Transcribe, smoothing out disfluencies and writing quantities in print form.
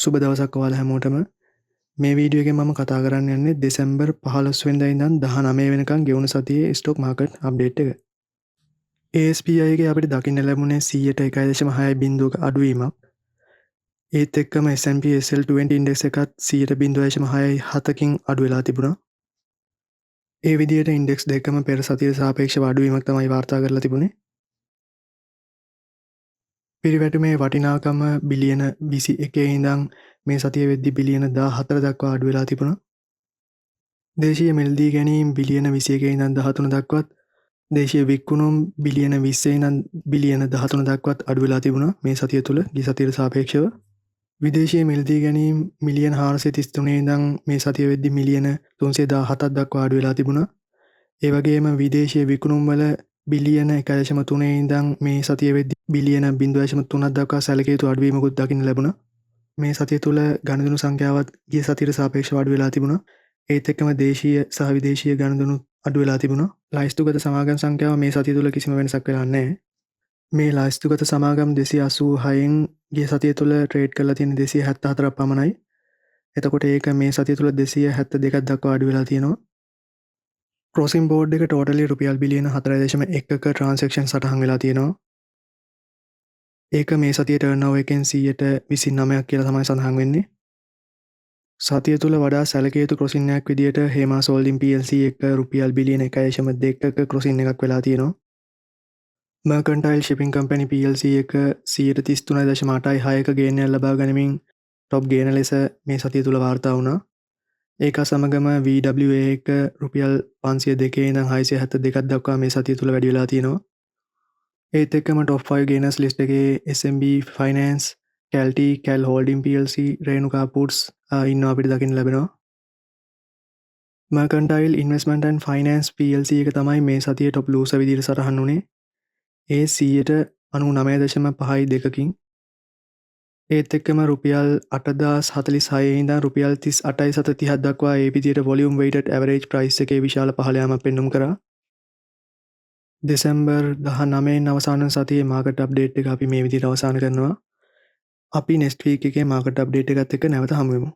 සුබ දවසක් ඔයාලා හැමෝටම. මේ වීඩියෝ එකෙන් මම කතා කරන්න යන්නේ දෙසැම්බර් 15 වෙනිදා ඉඳන් 19 වෙනකන් ගෙවුණු සතියේ ස්ටොක් මාකට් අප්ඩේට් එක. ASPI එකේ අපිට දකින්න ලැබුණේ 101.6 බිංදුවක අඩුවීමක්. ඒත් එක්කම S&P SL20 index එකත් 0.67කින් අඩු වෙලා තිබුණා. ඒ විදිහට ඉන්ඩෙක්ස් දෙකම පෙර සතියට සාපේක්ෂව අඩුවීමක් තමයි වාර්තා කරලා තිබුණේ. පිරිවැටුමේ වටිනාකම බිලියන 21 ඉඳන් මේ සතිය වෙද්දි බිලියන 14 දක්වා අඩු වෙලා තිබුණා. දේශීය මිලදී ගැනීම බිලියන 21 ඉඳන් 13 දක්වත්, දේශීය විකුණුම් බිලියන 20 ඉඳන් බිලියන 13 දක්වත් අඩු වෙලා තිබුණා මේ සතිය තුළ ගිය සතියට සාපේක්ෂව. විදේශීය මිලදී ගැනීම මිලියන 433 ඉඳන් මේ සතිය වෙද්දි මිලියන 317ක් දක්වා අඩු වෙලා තිබුණා. ඒ වගේම විදේශීය විකුණුම් වල බිලියන 1.3 ඉඳන් මේ සතිය වෙද්දි බිලියන 0.3ක් දක්වා සැලකිය යුතු අඩුවීමකුත් දකින්න ලැබුණා. මේ සතිය තුළ ගනුදෙනු සංඛ්‍යාවත් ගිය සතියට සාපේක්ෂව අඩු වෙලා තිබුණා. ඒත් එක්කම දේශීය සහ විදේශීය ගනුදෙනු අඩු වෙලා තිබුණා. ලයිස්තුගත සමාගම් සංඛ්‍යාව මේ සතිය තුළ කිසිම වෙනසක් වෙලා නැහැ. මේ ලයිස්තුගත සමාගම් 286න් ගිය සතිය තුළ ට්‍රේඩ් කරලා තියෙන 274ක් පමණයි. එතකොට ඒක මේ සතිය තුළ 272ක් දක්වා අඩු වෙලා තියෙනවා. ක්‍රොසින් බෝඩ් එක ටෝටලි රුපියල් බිලියන 4.1ක ට්‍රාන්සැක්ෂන් සටහන් වෙලා තියෙනවා. ඒක මේ සතියේ ටර්න්ಓවර් එකෙන් 29%ක් කියලා තමයි සඳහන් වෙන්නේ. සතිය තුළ වඩා සැලකිය යුතු ක්‍රොසින් එකක් විදියට හේමාස් හෝල්ඩින් PLC එක රුපියල් බිලියන 1.2ක ක්‍රොසින් එකක් වෙලා තියෙනවා. මර්කන්ටයිල් ශිපින් කම්පැනි PLC එක 33.86ක ගේන් එකක් ලබා ගනිමින් ටොප් ගේනර් ලෙස මේ සතිය තුළ වාර්තා වුණා. ඒක සමගම VWA එක රුපියල් 502 ඉඳන් 672ක් දක්වා මේ සතිය තුළ වැඩි වෙලා තියෙනවා. ඒත් එක්කම ටොප් 5 ගේනර්ස් ලිස්ට් එකේ SMB Finance, කැල්ටි, කැල් හෝල්ඩින් PLC, Renuka foods ඉන්නවා අපිට දකින්න ලැබෙනවා. Mercantile investment and finance PLC එක තමයි මේ සතියේ ටොප් ලූසර් විදිහට සටහන් වුණේ. ඒ 99.52කින්. ඒත් එක්කම රුපියල් 8046 ඉඳන් රුපියල් 38.30ක් දක්වා ඒ විදිහට වොලියුම් වෙයිටඩ් ඇවරේජ් ප්‍රයිස් එකේ විශාල පහළ යාමක් පෙන්නුම් කරා. දෙසැම්බර් 19 අවසාන සතියේ මාකට් අප්ඩේට් එක අපි මේ විදිහට අවසන් කරනවා. අපි නෙක්ස්ට් වීක් එකේ මාකට් අප්ඩේට් එකත් එක්ක නැවත හමු වෙමු.